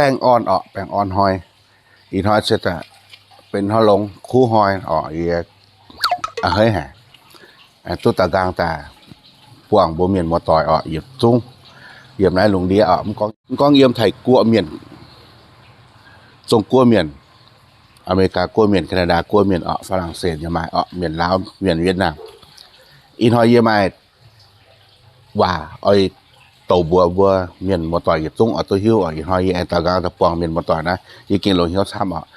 Baengh orn orqc, baengh orn hnoi. Ih hnoi se daaih benx hnoi longx kuv hnoi orqc. Yie a'hneiv haic, duqv daux nqaang daaih buangh mbuo mienh muoz-doic orqc, yietc zungv yiem naaiv lungh ndiev orqc. Mv gorngv yiem Taiv-Guoqv mienh, Zong-Guoqv mienh, Aa^me^li^gaa Guoqv mienh, Kaa^naa^ndaa Guoqv mienh orqc, Faa^laang^setc yaac maaih orqc, mienh Laauv, mienh Wietc^naam. Ih hnoi yie maaih waac oix douc mbuox mbuo mienh muoz-doic yietc zungv oix duqv hiuv orqc. Ih hnoi yie aengx daux nqaang daaih buangh mienh muoz-doic naaiv, yie gengh longc hnyouv camv orqc.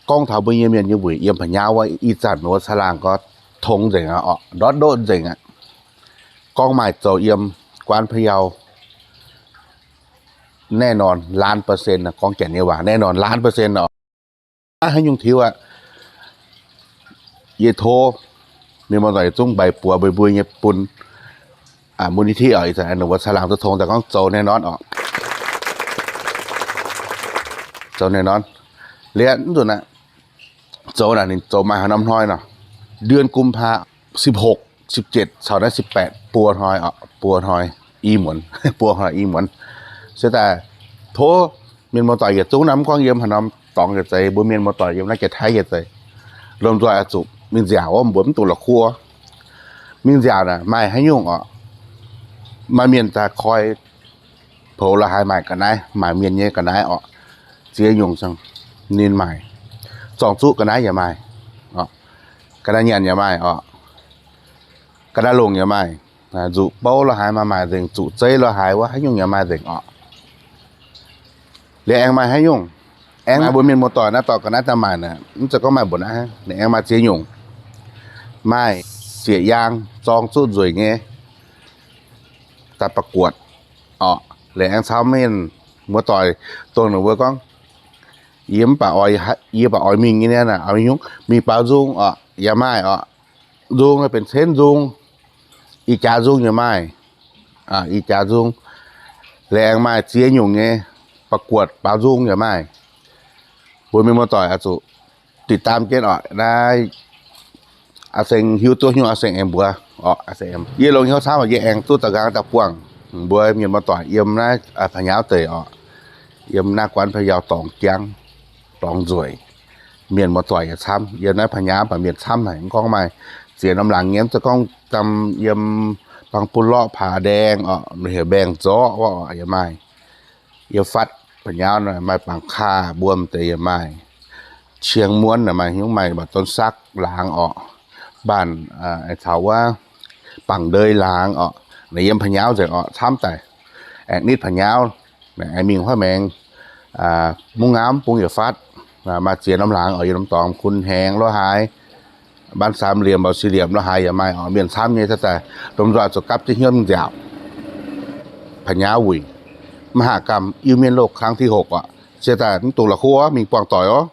Gorngv taux mbuo nyei mienh nyei wuic yiem Pa'nyauv wuov, ih zanc wuov caangh laangh gorngv tongx nzengc aqv orqc, ndortv ndoqv nzengc aqv. Gorngv maaih zoux yiem กว้านพะเยา แน่นอน ล้านเปอร์เซ็นต์ gorngv Janx nyei waac แน่นอน ล้านเปอร์เซ็นต์ orqc. Haaix nyungc tiuv aqv, yie tov mienh muoz-doic yietc zungv mbaix buoz mbuo mbuo nyei bun มูลนิธิ orqc. Ih zanc wuov caangh laangh duqv tongx daaih gorngv zoux แน่นอน orqc, zoux แน่นอน. Liuz mv nzunc aqv, zoux naaic ninh zoux maaih haaix norm hnoi nor, เดือนกุมภา สิบหก สิบเจ็ด caux naaiv สิบแปด buo hnoi orqc, buo hnoi i muonz, buo hnoi i muonz. Se daaih tov mienh muoz-doic yietc zungv naaiv, mv gorngv yiem haaix norm dorngx yietc zeiz, mbuo mienh muoz-doic yiem naaiv jiex Taiv yietc zeiz, lomh nzoih oix zuqc mingh nziaauc wuov, mbuo mv dungx la'kuqv. Mingh nziaauc naaic maaih haaix nyungc orqc, maaih mienh daaih koi poux la'haaix maaic ga'naaiv, maaic mienh nyei ga'naaiv orqc, ziex nyungc ninh maaic. Zorng-zuqv ga'naaiv yaac maaih, ga'naaiv nyanc yaac maaih orqc, ga'naaiv longc yaac maaih, zuqc bouv la'haaix maaih maaic nzengc, zuqc zeiv la'haaix wuov haaix nyungc yaac maaih nzengc orqc. Liuz aengx maaih haaix nyungc, aengx maaih mbuo mienh muoz-doic naaiv dorh ga'naaiv daaih maaic naaic, mv zeiz gorngv maaih mbuo naaiv, ninh aengx maaih ziex nyungc. Maaih sieqv-yaang zorng-zuqv nzueic nyei daaih ประกวด orqc. Liuz aengx caux mienh muoz-doic dongh ninh mbuo gorngv, yie mv baac oix, yie baac oix mingh nyei naaic, oix mingh nyungc, mingh baaux nzung orqc, yaac maaih orqc. Nzung benx cenv nzung, ih jaax nzung yaac maaih, ih jaax nzung. Liuz aengx maaih ziex nyungc nyei ประกวด baaux nzung yaac maaih. Mbuo mienh muoz-doic oix zuqc ติดตาม jienv orqc. Naaiv aa seng hiuv duqv nyungc aa seng aengx mbuox orqc. Yie longc hnyouv camv orqc, yie aengx duqv daux nqaang daaih buangh mbuo mienh muoz-doic yiem naaiv Pa'nyauv deic orqc, yiem naaiv กว้านพะเยา dorngx jangv, dorngx nzueic. Mienh muoz-doic yaac camv, yiem naaiv Pa'nyauv mv baac mienh camv haic. Mv gorngv maaih ziex norm laangz nyei, mv zeiz gorngv dam yiem บางปูเราะห์ ผาแดง orqc, heuc Mbaengx Zorqv wuov orqc yaac maaih. Yiem fatv Pa'nyauv maaih Bangc Kaav, mbuo m'deix yaac maaih. Cieng Muonv maaih nyungc, maaih Mbaac Don Sakv laangz orqc, Mbaanh, caux wuov Bangc Ndeiv laangz orqc. Naaiv yiem Pa'nyauv nzengc orqc, camv daaih. Aengx nitv Pa'nyauv, aengx mingh huaiv maengx, Mungv Ngamv bung yaac fatv. Maaih ziex norm laangz orqc, yiem norm dorngx, Kun Haengx lo haaix, Mbaanh Saam Liemc, Mbau Si Liemc lo haaix yaac maaih orqc. Mienh camv nyei, se daaih lomh nzoih zuqc gapv jienv hnyouv mingh nziaauc Pa'nyauv wuic มหกรรม Iu-Mienh Loh ครั้งที่หก orqc. Se daaih mv dungx la'kuqv, mingh buangh doic oc.